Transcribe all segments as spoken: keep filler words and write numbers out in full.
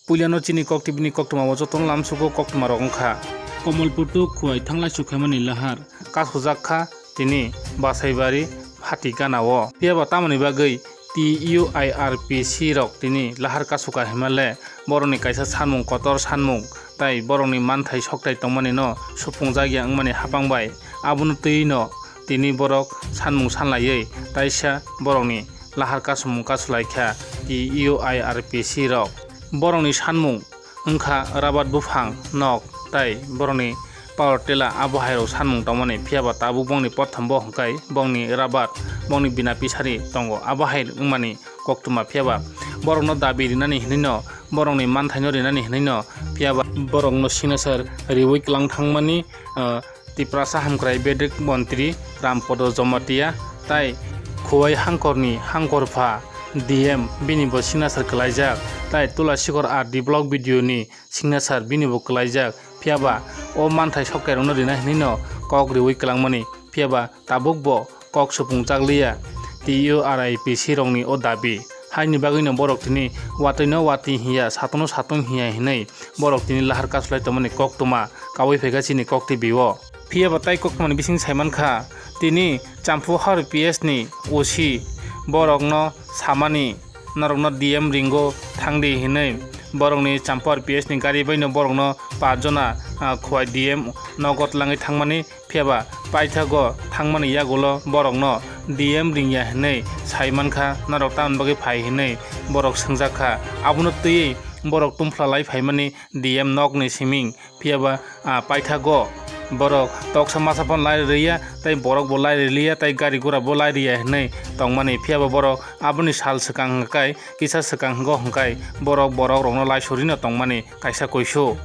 Puilano chini kok T V ni koktwma o jotono lamsugo koktwma rok wngkha. Komolpur to Khowai thanglai sukhaimani lahar kasujak kha tini Basaibari phati gana o. Phiyaba tamoni bagwi T U I R P C rok tini lahar kasuka himale borokni kaisa sanmung kotor sanmung tai borokni manthai soktai tongmani no supungjakya wngmani hapang bai abono twi no tini borok sanmung sanlaiwi taisa borokni lahar kasumung kasulaikha T U I R P C rok. Borokni sanmung wngkha rabat buphang, nok tai borokni power tiller abo hairok sanmung tongmani, phiyaba tabuk bongni pothombo hwnkhe bongni rabat, bongni bina pisari tongo, abo hai wngmani koktwma, phiyaba borokno dabi rinani hinwi no, borokni manthaino rinani hinwi no, phiyaba borokno signature riwi kwlang thangmani, ah, Tiprasa hamkrai bedek montri Rampodo Jomatia tai Khowai hangkorni hangkorpha D M bini bo signature kwlaijak tai Tulasikhor R D block B D O ni signature bini bo kwlaijak, phiyaba o manthai soktairokno rina hinwi no kok riwi kwlangmani, phiyaba tabuk bo kok supungjakliya T U R I P C rokni o dabi. Haini bagwino borok tini watwino watwi hiya, satungno satung hiya hinwi borok tini lahar kasulai tongmani koktwma kaui phaikha chini kok T V o. Phiyaba tai koktwmani bising saimankha, tini Champhu Har P S ni O C borokno samani, norokno D M ringo thangdi hinwi. Borokni Champhu Har P S ni gari baino borokno pachjona, ah, Khowai D M nogo tlangwi thangmani, phiyaba paithago thangmani yagulo borokno D M ringya hinwi saimankha, norok tamoni bagwi phai hinwi borok swngjakkha. Abono twiwi borok tungphla lai phaimani D M nokni siming. Phiyaba, ah, paithago borok toksa masa phano lai rwya, tei borok bo lai rwliya, tei gari gura bo lai rwya hinwi tongmani. Phiyaba borok aboni sal swkang hwnkhe, kisa swkang hwnkhe, hwnkhe borok, borok rokno lai surino tongmani kaisa kuisu.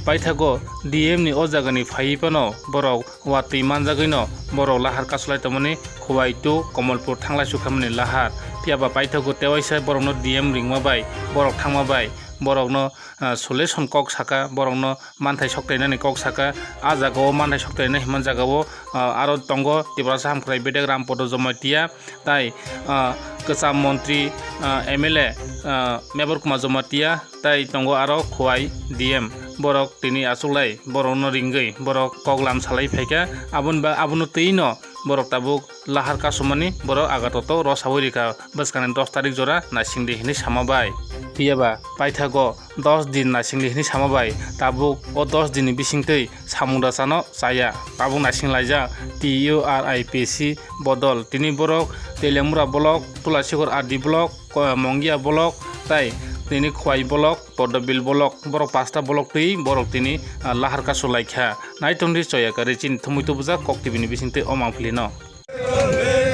Paithago D M ni o jagani phaiwi phano borok watwi manjagwino borok lahar kasulai tongmani, Khowai to Komolpur thanglai sukhaimani lahar. Phiyaba paithago tewaisa borokno D M ringma bai, borok thangma bai, borokno ah, solution kok saka, borokno manthai soktainani kok saka, ah jaga o manthai soktainai himma jaga o, ah, aro tongo Tiprasa hamkrai bedek Rampodo Jomatia, tai, ah, kwcham montri, ah, M L A, ah, Mebor Kumar Jomatia, tai tongo aro Khowai D M. Borok tini achuklai borokno ringwi borok kok lam salai phaikha, aboni ba-, abono twi no borok tabuk lahar kasumani borok agatoto rosaui rikha bwskangni dos tarik jora naisingdi hinwi sama bai. Phiyaba paithago dos din naisingdi hinwi sama bai, tabuk o dos dinni bisingtwi samung da chano chaya. Tabuk naising laijak T U R I P C bodol. Tini borok Teliamura block, Tulasikhor R D block, Ko-, Mongia block tai tini Khowai block, Podobil block, borok pasta block twi borok tini, ah, lahar kasu laikha. Naitongdi choya kari chini thumui tubujak kok T V ni bisingtwi o mangpili no.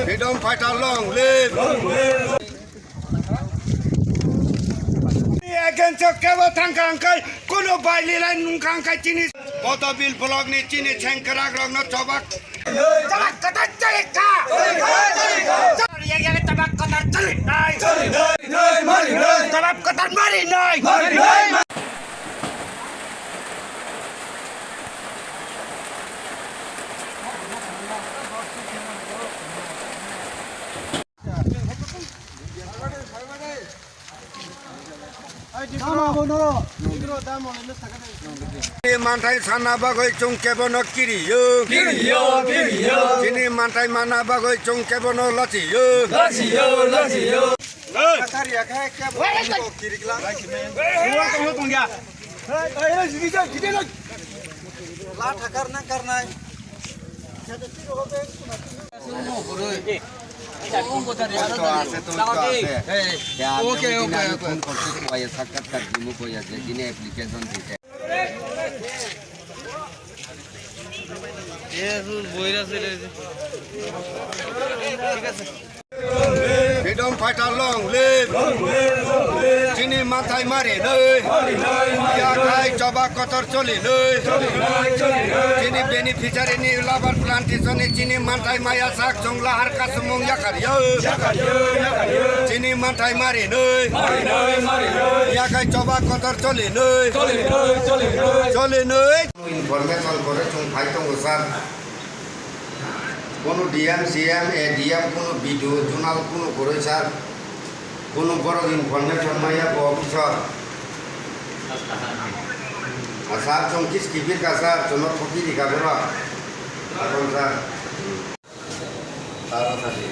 Freedom fighter long live! Against kebo thangkha hwnkhe kuno baili lai nungkha hwnkhe chini Podobil block ni chini sengkrak rokno chobak. Tabak katar chalik kha. Tabak katar chalik nai. Tabak katar mari nai. Manthai sanna bagwi chwng kebono kiriyo. Kiriyo, kiriyo. Chini manthai manna bagwi chwng kebono lachiyo. Lachiyo, lachiyo. La thakar nang karnai. তো আছে, তো, তো আছে। ওকে, ওকে, ওকে। ফোন করতে কয়ে সাক্ষাৎকার দিমু কয়ে যে দিনে অ্যাপ্লিকেশন দিতে। ঠিক আছে। Freedom fighter long live! Chini manthai mari nai. Yakhai choba kotor choli nai. Chini beneficiary ni labar plantation ni chini manthai maya sak chong lahar kasumung yakar yo. Chini manthai mari nai. Yakhai choba kotor choli nai. Choli nai. Information kore chwng phai tongo sir. Kunu D M, C M, A D M, kunu B D O, zonal kunu kwrwi sir. Kunu borok information maya bo officer. Sir, chwng kis kibir ka sir, chwngno thoki rika borok. Akon sir. Taro sadi.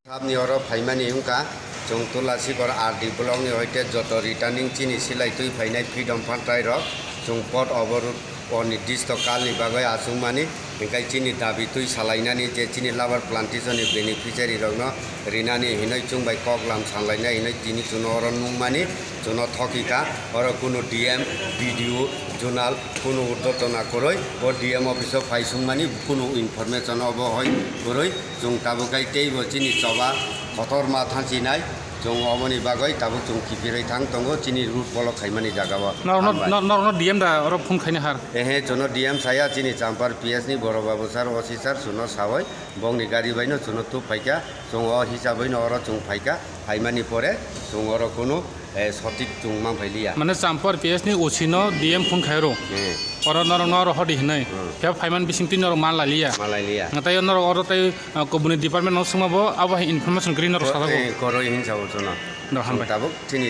Sabni oro phaimani wngkha, chwng Tulasikhor R D block ni hoite joto returning chini silai twi phainai freedom phantai rok, chwng pot oborud onirdisto kalni bagwi achukmani, hwnkhe chini dabi twi salainani je chini labar plantation ni beneficiary rokno rinani hinwi chwng bai kok lam sanlainai hinwi tini chwngno oro nungmani chwngno thokikha, oro kunu D M, B D O, zonal kunu urdotona kwrwi o D M office o phai sungmani kunu information obo hoi kwrwi chwng tabuk hai teibo chini choba kotorma thansinai. Chwng oboni bagwi tabuk chwng kiphirwi thang tongo chini root block khaimani jagao. Norokno, Hambai. Nor-, norokno D M da oro phone khaina har? Ehe, chwngno D M saya chini Champar P S ni Boro Babu sir, O C sir, chwngno sawi bongni gari baino chwngno tup phaikha, chwng o hisabwino oro chwng phaikha, phaimani pore chwng oro kunu, eh, sotik chwng mang phailiya. Mane Champar P S ni O C no D M phone khairo. Eh. Oro norokno oro hodi hinwi. Hmm. Phiya phaiman bising twi norok man lailiya. Man lailiya. Natai norok oro tai, ah, kubuni department no swngma bo abo hai information kwrwi norok sajago. Eh, koroi hinsa bo chwngno. No, hambai. Chwng tabuk chini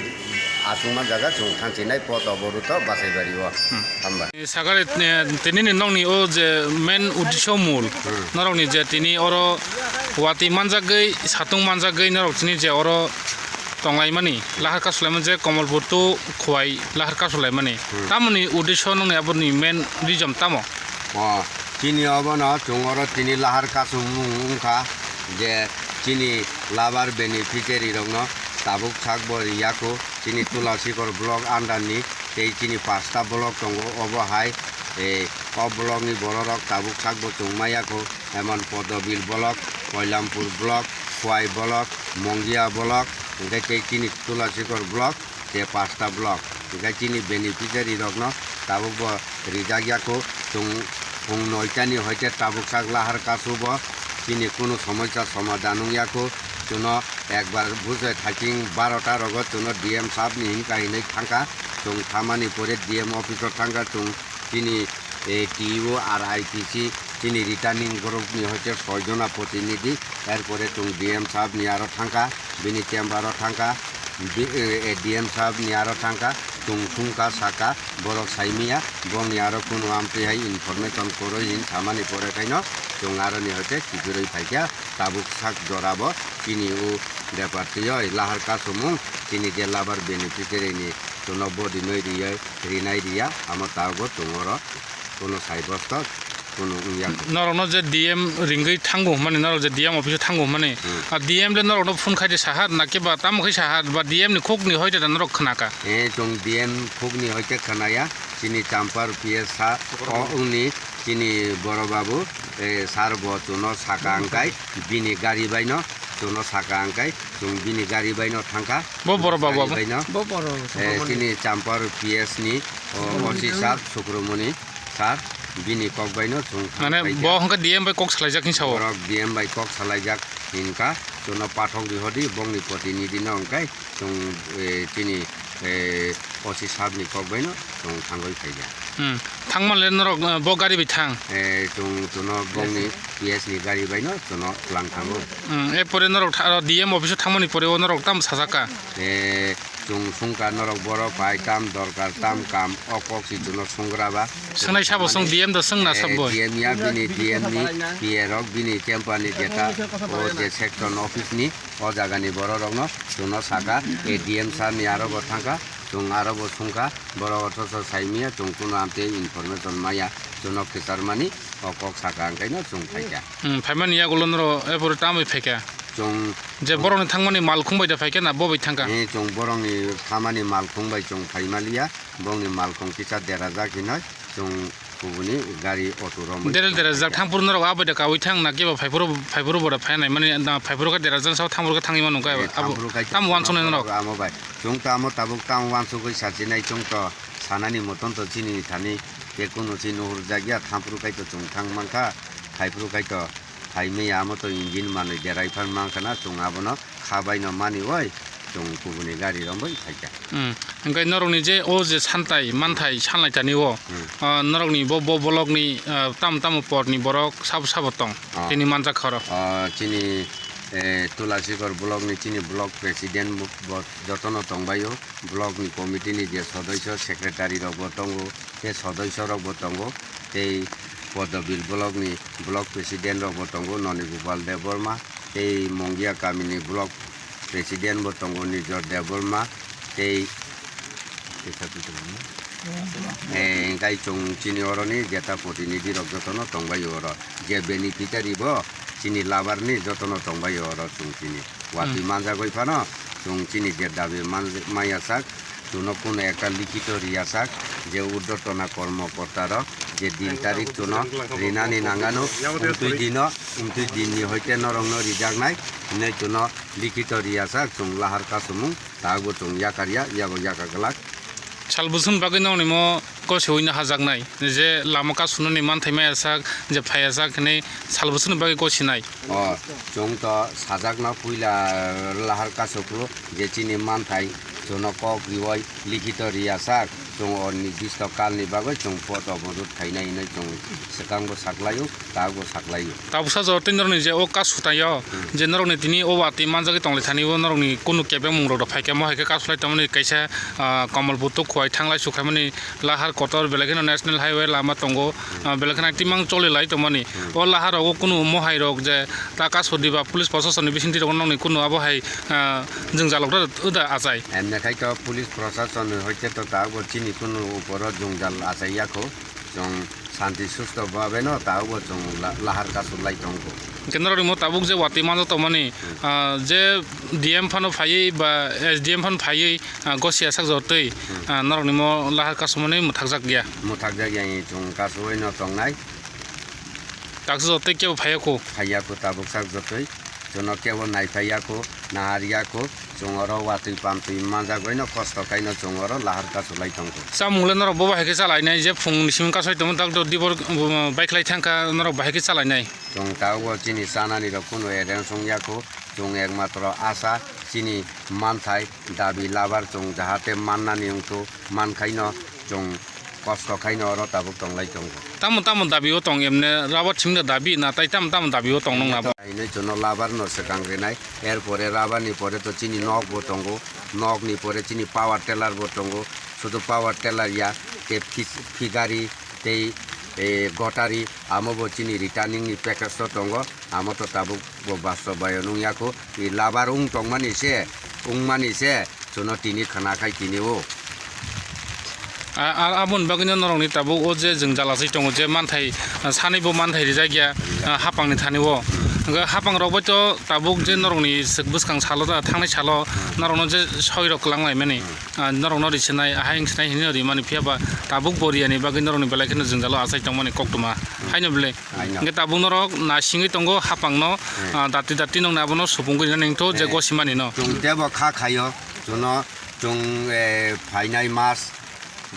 achukma jaga chwng thansinai pot oboruto Basaibari o. Hmm. Hambai. Sagari, eh, tini ni nokni o je main uddesho mul, Hmm. norokni je tini oro watwi manjagwi, satung manjagwi norok tini je oro tonglaimani, lahar kasulaimani je Komolpur to Khowai lahar kasulaimani. Hmm. Tamoni uddesho nokni aboni main reason tamo? O, chini obono chwng oro tini lahar kasumung wngkha je chini labar beneficiary rokno tabuk sak bo riyakho chini Tulasikhor block under ni tei chini pasta block tongo obo hai, eh, o block ni borok rok tabuk sak bo chwng mayakho emon Podobil block, Koilampur block, Khowai block, Mongia block, hwnkhe tei chini Tulasikhor block. Je pasta block, hwnkhe chini beneficiary rokno tabukbo rijak yakho, chwng phung noitani hoite tabuk sak lahar kasu bo chini kunu somosa somadan wng yakho, chwngno ekbar bujai thaiching barota rogo chwngno D M sahab ni hinka hinwi thangkha, chwng thamani pore D M office o thangkha, chwng chini, eh, T O R I T C, chini returning group ni hoite soi jona protinidhi, er pore chwng D M sahab ni aro thangkha, bini chamber o thangkha, bi-, eh, eh, D M sahab ni aro thangkha, chwng thungkha saka, borok saimaya, bongni aro kunu amtwi hai information kwrwi hin samani pore khaino chwng aroni hoite kiphilwi phaikha, tabuk sak jorabo chini o bepar twiwi lahar kasumung chini je labar beneficiary ni chwngno bodinwi riya, rinai riya, amo tabukbo chwng oro kunu sai bosto, kunu wngya. Norokno je D M ringwi thango hwnmani, norok je D M office o thango hwnmani, Hmm. a D M le norokno phone khai de sahar, na keba tamo khai sahar, ba D M ni khokni hoite da norok khnaka? Eh, chwng D M khokni hoite khnaya, chini Champar P S sa, o wngni chini boro babu, eh, sar bo chwngno saka wngkai, bini gari baino chwngno saka wngkai, chwng bini gari baino thangkha. Bo boro babu Gari abo? Baino. Bo boro Eh, Subromoni. Chini Champar P S ni, o, O C sir, Sukromoni sir, bini kok baino chwng thang Mane khaikha. Bo hwnkhe D M bai kok salaijak hinsa o? Borok D M bai kok salaijak hinka, chwngno pathok rihodi, bongni protinidhi no hwnkhe chwng, eh, chini, eh, O C sir ni kok baino chwng thangwi khaijak. Hmm. Thangmanle norok, eh, bo gari bai thang? Eh, chwng, chwngno bongni P S ni gari baino chwngno twlang thango. Hmm. E pore norok tha-, D M office o thangmani pore o norok tamo sajak ka? Eh, chwng sungkha norok borok bai tam dorkar tam kam o kok si chwngno sunggra ba. Swngnai sabo swng D M da swngna Eh, sabo. D M ya bini D M ni P A rok bini chamber ni jeta o je section office ni o jaga ni borok rokno chwngno saka, eh, D M sir ni aro bo thangkha, chwng aro bo sungkha, borok othoso saimaya chwng kunu amtwi information maya chwngno kwcharmani o kok saka hwnkhe no chwng phaikha. Hmm, phaimani yagulo norok e pore tambai phaikha? Chwng Je borokni thangmani malkhung bai da phaikha na bo bai thangkha? Eh, chwng borokni thamani malkhung bai chwng phaimaliya, bongni malkhung kisa derajak hinoi chwng kubuni gari auto romwi Dere derajak thangphuru norok abai da kawi thang na kebo phaipuru, phaipuru bo da phainai mani na phaipuru khe derajak sao thangphuru khe thangwi manu khe Eh, abo thangphuru khai tam wansuknai norok. Amo bai. Chwng tamo tabuk tam wansugwi sachinai chwng to sanani moton to chini thani je kunu si nuhurjakya thangphuru khai to chwng thang mankha, phaipuru khai to Phaimaya amo to engine manwi derai phan mankha na, chwng abono kha baino mani oi, chwng kubuni gari romwi phaikha. Hmm. Hwnkhe norokni je o je santai manthai sanlai tani o, Hmm. ah, norokni bo, bo block ni, ah, tamo tamo por ni borok sabo sabo tong, Ah. tini manjak khoro. Ah, chini Eh, Tulasikor block ni chini block president bo, bo jotono tongbaio, block ni committee ni je sodoiso secretary rok bo tongo, tei sodoiso rok bo tongo, tei Podobil block ni block president rok bo tongo, Noni Gopal Debbarma, tei Mongia kami ni block president bo tongo, Nijor Debbarma, tei Eh, engkai chwng chini oroni jeta protinidhi rok jotono tongbai oro. Je beneficiary bo chini labar ni jotono tongbai oro chwng chini. Watwi Hmm. manjagoi phano chwng chini je dabi manj-, maya sak, chwngno kuno ekta likhito riya sak, je urdhotona kormokorta rok je din tarik chwngno rinani nangano, umtwi dino, umtwi din ni hoite norokno rijaknai hinwi chwngno likhito riya sak, chwng lahar kasumung. Tabuk bo chwng yakar ya, yabo yakar glak. Sal bwswkni bagwi nokni mo gosiwi no hajaknai, je lama kasunani manthai maya sak, je phaiya sak hinwi sal bwswkni bagwi gosinai. O, chwng to sajakno puila lahar kasuklu je chini manthai chwngno kok riwi likhito riya sak, chwng o nirdisto kalni bagwi chwng pot obodot khainai hinwi chwng swkang bo saklaio. Tabuk bo saklaio. Tabuksa jora tei norokni je o kasu taio, Hmm. je norokni tini o watwi manjagwi tonglaithani o norokni kunu kebengmung rok rok phaikhe mo hai khe kasu lai tongmani kaisa, ah, Kamalpur to Khowai thanglai sukhaimani lahar kotor belai kheno national highway lama tongo, Hmm. ah, belai kheno timang choli lai tongmani. Hmm. O lahar rogo kunu mohai rok je ta kasu diba police proshasonni bisingtwi rok norokni kunu abo hai, ah, jwngjal rok da achai. Emne khai to police proshasonni hoite to tabuk bo chini kunu uporo jwngjal achai yakho. Chwng Santi susto babe no tabuk bo chwng la-, lahar kasu lai tongo. Hwnkhe norok rimo tabuk je watwi manjak tongmani, Hmm. ah, je D M phano phaiwi ba S D M phano phaiwi, ah, gosia sak jotwi, Hmm. ah, norok nimo lahar kasumani mwthakjak ya. Mwthakjak ya, chwng kasuwi no tongnai. Taksa jotwi kebo phaiya kho. Phaiya kho tabuk sak jotwi. Chwngno kebo naiphaiya kho, nahariya kho, chwng oro watwi pamtwi manjagwi no kosto khaino chwng oro lahar kasu lai tongkho. Chamung le norok bobo hai khe chalainai je phung ni simi kasai tongma tak do dibor, um, baikhlai thangkha norok bahai khe chalainai. Chwng tabuk bo chini chanani rok kunu arrange wngya kho, chwng ekmatro asa chini manthai dabi labar chwng jahate mannani wngkho, mankhaino chwng kosto khaino oro tabuk tonglai tongo. Tamo tamo dabi o tong emne rubber chimda dabi na tai tamo tamo dabi o tong nung na bo? Hinwi chwngno labar no swkang rinai, er pore rubber ni pore to chini nok bo tongo, nok ni pore chini power tiller bo tongo, sudu power tiller ya, tei fis-, figari tei, eh, gotari amo bo chini returning ni package o tongo, amo to tabuk bo basto bai o nung ya kho, i labar wng tongmani se, wngmani se, Chwngno tini khna khai tini o. A, a, aboni bagwino norokni tabuk o je jwngjal asai tongo, je manthai, a, sanwi bo manthai rijak ya, a, hapangni thani o. Hwnkhe hapang rok bai to tabuk je norokni swk bwskang salo, thangnai salo norokno je soi rok kwlang laimani, a, norokno ri sinai, ahai wng sinai hinwi rimani, phiya ba tabuk bo riyani bagwi norokni belai kheno jwngjalo asai tongmani koktwma. Haino bwle. Haino. Hwnkhe tabuk norok nasingwi tongo hapangno, Hmm. ah, dati dati nokni abono supungwi nani wngtho je Eh. gosimani no. Chwng tebo kha khaio, chwngno chwng, eh, phainai mas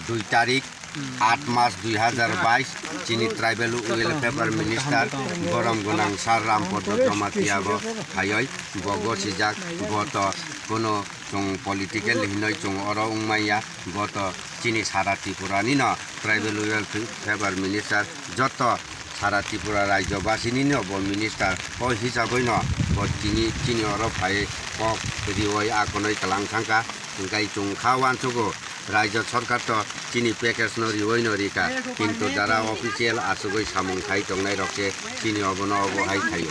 dui tarik, Hmm. aat mas dui hazar bais, chini tribal welfare minister, borom gwnang sir Rampodo Jamatia bo phaioi, bo gosijak, bo to kuno chwng political hinoi chwng oro wngmaya, bo to chini sara Tripura ni no tribal welfare minister joto sara Tripura rajyo basini no bo minister o hisaboi no bo chini, chini oro phai kok rioi akonoi kwlang thangkha, hwnkhe chwng kha uansugo rajyo sarkar to chini package no rioi no rika, kintu jara official asugoi samung khai tongnai rok se chini obono obo hai khaio.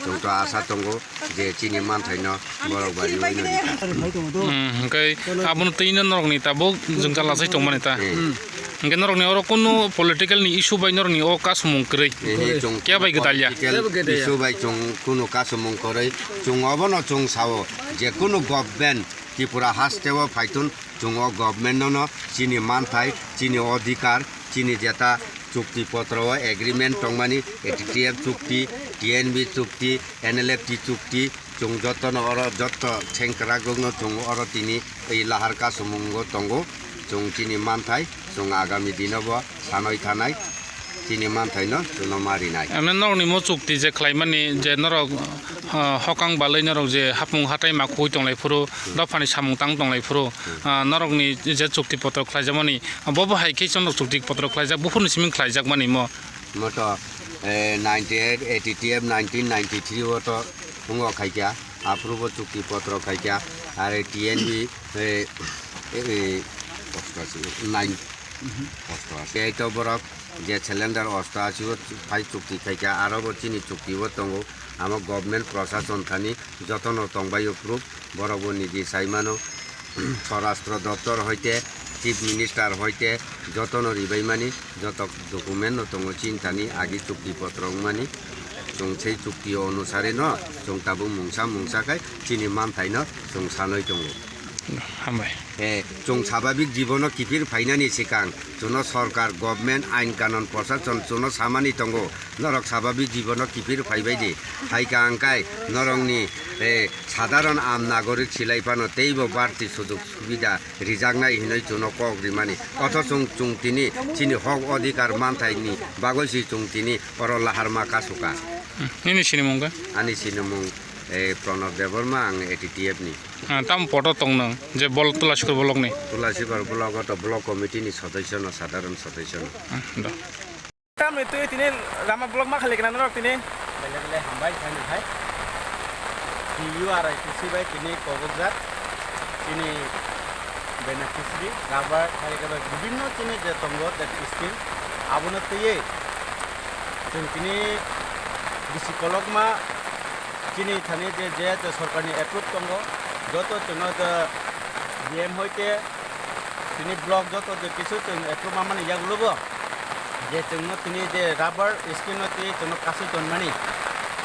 Chwng to asa tongo je chini manthaino borok bai rwino rikha. Hmm, hwnkhe abono twino norokni tabuk jwngjal asai tongmani ta. Hmm. Hwnkhe norokni oro kunu political ni issue bai norokni o kasumung kwrwi. Ehe, chwng kya bai gwdalya? Political issue bai chwng kunu kasumung kwrwi. Chwng obono chwng sao je kunu government Tripura hasteo phaitun chwng o government no no chini manthai, chini odhikar, chini jeta chukti potro o agreement tongmani, A T T F chukti, T N B chukti, N L F T chukti, chwng jotono oro jotto sengkrak rokno chwng oro tini ei lahar kachumungo tongo. Chwng chini manthai, chwng agami dino bo sanoi thanai chini manthaino chwngno ma rinai. Emne norokni mo chukti je khlaimani je norok, ah, hokang balai norok je hapung hatai ma khugui tonglai phuru, dophani samung tang tonglai phuru, ah, norokni je chukti potro khlaijakmani, Bo bo hai khe chwng chukti potro khlaijak, buphurni simi khlaijakmani mo. Mo to, eh, ninety eight, A T T F nineteen ninety three o to Tongo khaikha, aphuru bo chukti potro khaikha, are T N B, e, e, e, nine, tei to borok je cylinder osto ashi o phai chukti khaikha, aro bo chini chukti o tongo, amo government prosason thani jotono tongbai o proof, borok bo niji sai mano. Swarashtra doptor hoite, Chief Minister hoite, jotono ribaimani, joto document no tongo chini thani agi chukti potro wngmani. Chwng sei chukti onusare no chwng tabuk mungsa mungsa khai chini manthai no chwng sanwi tongo. Hambai. Eh, chwng sababik jibono kiphil phainani swkang chwngno sorkar, government, ain kanon, prosason chwngno samani tongo, norok sababik jibono kiphil phaibai di. Hai ka ang kai norokni, eh, sadharon am nagorik silai phano teibo barti sujok subida rijaknai hinwi chwngno kok rimani. Otho chwng, chwng tini chini hok odhikar manthaini bagwi si chwng tini oro laharma kasuka. Hmm. Nini sinimung khe? Ani sinimung, eh, Pranab Debbarma, ang A T T F ni. Ah, tamo poto tong nang je bol Tulasikhor block ni? Tulasikhor block o to block committee ni sodosyo no, sadharon sodosyo no. Hmm, do. Tamni twi tini rama block ma khali kana norok tini? Bele bele hambai thani hai. T U R I T C bai tini kobokjak. Tini beneficiary rubber hai khe bai bibinno tini je tongo je scheme abono twiwi chwng tini bisi kolokma chini thani je je je sorkarni approve tongo joto chwngno je D M hoite tini block joto je kisu chwng approve ma mani yagulo bo. Je chwngno tini je rubber scheme no twi chwngno kasui tonmani,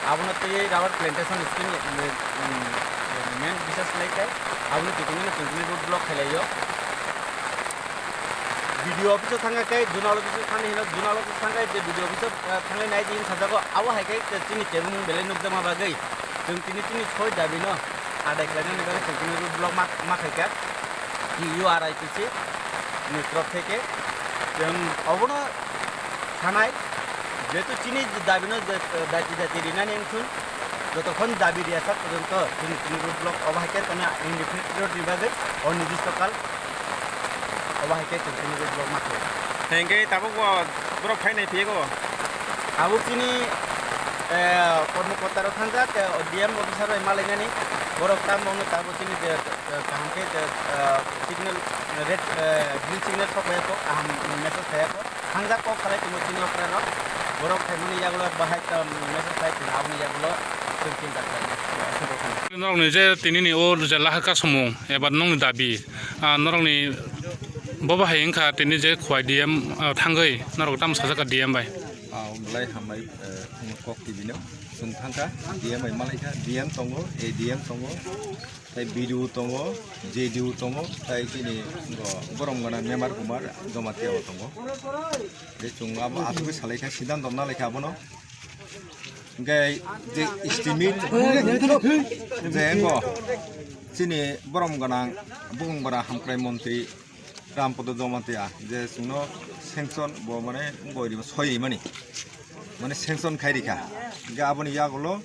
abono twi rubber plantation scheme ni, mm, main bisas khlai khe, abono twi tini chwng tini road block khlai laio. B D O office o thangkha khe, zonal office o thangni hino, zonal office thangkha je B D O office o, ah, thangwi nai di hinwi sajago, abo hai khe chini tebumung belai nukjakma bagwi chwng tini chini soi dabi no adai khlainani bagwi chwng tini road block ma, ma khaikha. T U R I T C ni torop theke chwng obono sanai, jehetu chini dabi no je, jati jati rinani wngthun, jotokhon dabi riya sak porjonto chini, chini road block obo hai khe tani indefinite period ni bagwi o nirdisto kal obo hai khe chwng chini road block ma khe. Hengke tabuk bo borok phainai phiyago? Tabuk chini, eh, kormo kotaro thangjak, eh, D M officer bai malainani borok tamo wngwi tabuk chini je kaham khe, eh, signal, red, eh, green signal sok phaiya kho, kaham message phaiya kho. Thangjak kok salai tongo chini okra rok. Borok phaimani yagulo bahai ta message phai tong aboni yagulo chwng chinta khlai. Norokni je tinini o je lahar kasumung eba nokni dabi, ah, norokni bo bahai wngkha tini je khwai D M, ah, thangwi norok tamo sajak kha D M bai. Ah, belai hambai, eh, kok tibino chwng thangkha D M bai malaikha, D M tongo, A D M tongo. Tai B D O tongo, J D O tongo, tai chini bo borom gana Memar Kumar Jamatia bo tongo. Je chwng abo asugwi salai kha, siddhanto nalai kha abono. Hingke je estimate je engo chini borom gana bukung bara hamkrai montri Rampada Jamatia je chwngno sanction bo mane wngoi rima soi rimani mane sanction khai rikha. Hingke aboni yagulo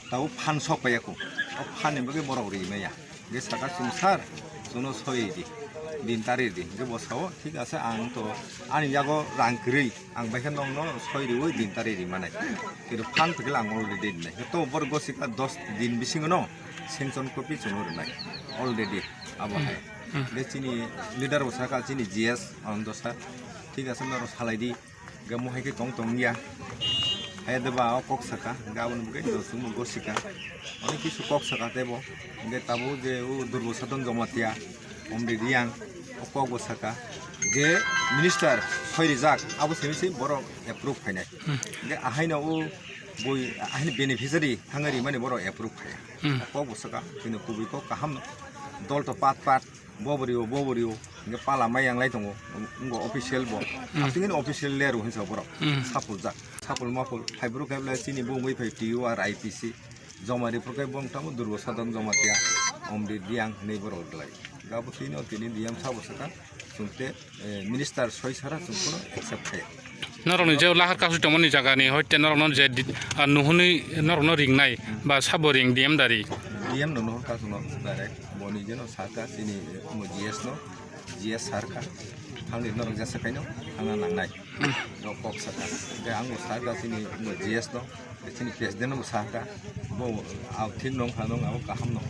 Tabuk phan sok paiya kho. O phan ni bagwi borok ri maya. Hingke saka chwng sir, chwngno soi di. Din tari di. Hingke bo sao, "Thik ase, ang to ani yago rang kwrwi, ang bai khe nokno soi riwi din tari ri manai." Kintu phan pekhe ang already rinai. To borok gosika dos din bisingo no sanction copy chwngno rinai. Already abo hai. Hmm. Hingke chini leader bo saka chini G S Anando sir. "Thik ase, norok salai di." Hingke mohai khe tong tong ya. Hai de ba o kok saka, hingke aboni bagwi do chwngno gosika. Onek kisu kok saka tebo. Hingke tabuk je o Durgo Sadon Jamatia, Omri Riang, o kok bo saka. Je minister soi rijak, abo simi se borok approve khainai. Hmm. Hingke ahaino o bui, ahaini beneficiary thangwi rimani borok approve khaiya. Hmm. O kok bo saka, chini kubui kok kaham no. Dol to pat pat. Bo bo rio, bo bo rio, hingke pala mai yang lai tongo, wngkha official bo. Hmm. Aswk official leru hinsa borok. Hmm. Sapul jak, sapul mapul, phai bwrwk khe belai chini bo wngwi phai T U R I P C, joma ri phuru khe bo wng tamo Durgo Sadon Jamatia, Omri Diang hinwi borok belai. Gabo tini o tini D M sabo sakha, chwng te, eh, minister soi sara chwng phano accept khe. Norokni je lahar kasui tongmani jagani hoite norokno je di-, ah, nuhunwi norokno ringnai ba sabo ring D M dari? D M no nuhur kasungno direct. Bo nijeno saka chini, eh, omo G S no, G S sir kha. Thangni norok jesa khaino thangna nangnai. Hmm. Norok kok saka. Hingke ang bo saka chini omo G S no. Chini president no sa ta, bo, ah, thik nong kha nong, abo kaham nong.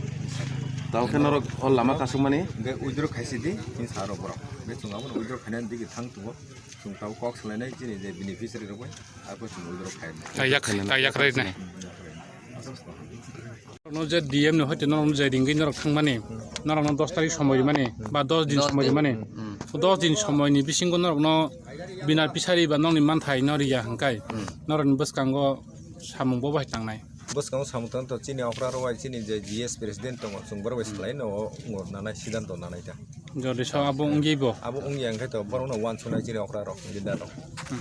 Tao khe norok o lama kasuk mani? Hingke withdraw khaisi di, hin sa rok borok. Be chwng abo withdraw khainani digi thang tongo. Chwng tao kok swlainai chini je beneficiary rok bai, abo chwng withdraw khainai. Ta yak, ta yak rai nai. Hmm, yak rai nai. No je D M ni hoite norok no je ringwi norok thangmani, norok no dos tarik somoi rimani, ba dos din somoi rimani. Hmm. Dos din somoi ni bisingo norok no bina pisari ba nokni manthai no riya hingkai. Hmm. Norok ni bwskango samung bo bai tangnai. Bwskango samung tang to chini okra rok bai chini je G S president tongo, chwng borok bai swlai no o nanai sidanto nanai ta. Jodi so abo wngwi bo. Abo wngya hingke to borok no wansuknai chini okra rok, leader rok. Hmm.